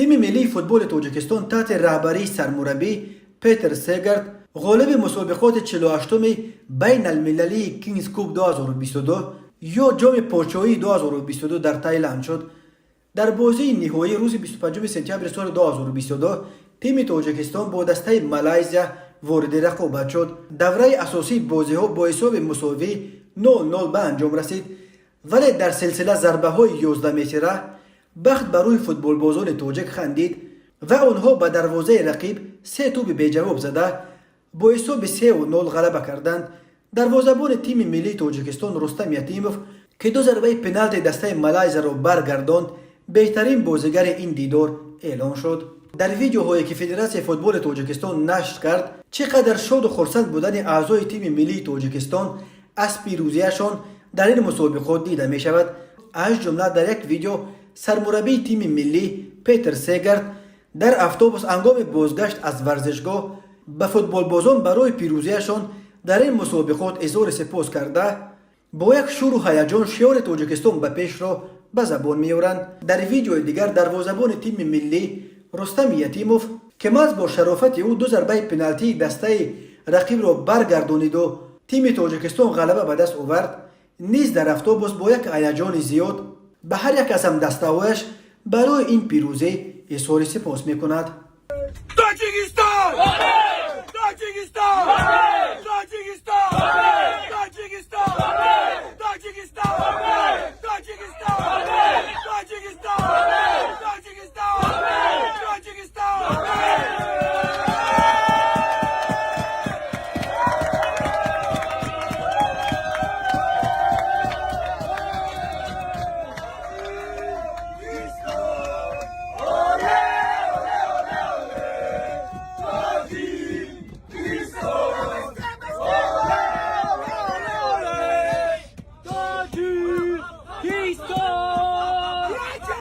Тими миллии футболи Тоҷикистон таҳти раҳбарии сармураббӣ Петер Сегерт ғолиби мусобиқоти 48-уми байналмилалии Кингс Куб 2022 ё Ҷоми Подшоҳии 2022 дар Таиланд шуд. Дар бозии ниҳоӣ рӯзи 25 сентябри соли 2022 тими Тоҷикистон бо дастаи Малайзия вориди рақобат шуд. Давраи асосии бозиҳо бо ҳисоби мусовӣ 0-0 ба анҷом расид, вале дар силсила зарбаҳои 11 метра бахт ба рӯи футболбозони тоҷик хандид ва онҳо ба дарвозаи рақиб се тӯби беҷавоб зада, бо ҳисоби 3-0 ғалаба карданд. Дарвозабони тими миллии Тоҷикистон Рустам Ятимов, ки ду зарбаи пеналти дастаи Малайзияро баргардонд, беҳтарин бозигари ин дидор эълон шуд. Дар видеоҳое, ки Федератсияи футболи Тоҷикистон нашр кард, чӣ қадар шоду хурсанд будани аъзои тими миллии Тоҷикистон аз пирӯзиашон дар ин мусобиқот дида мешавад. Аз ҷумла дар як видео сармураббии тими миллӣ Петер Сегарт дар автобус ҳангоми бозгашт аз варзишгоҳ ба футболбозон барои пирӯзиашон дар ин мусобиқот изҳори сипос карда, бо як шӯру ҳаяҷон шиори «Тоҷикистон ба пешро» ба забон меоранд. Дар видеои дигар дарвозабони тими миллӣ Рустам Ятимов, ки маҳз бо шарофати ӯ ду зарбаи пеналтии дастаи рақибро баргардониду тими Тоҷикистон ғалаба ба даст овард, низ дар автобус бо як ҳаяҷони зиёд ба ҳар як аз ҳамдастаҳояш барои ин пирӯзӣ изҳори сипос мекунад. Таджикистан! Таджикистан! Таджикистан!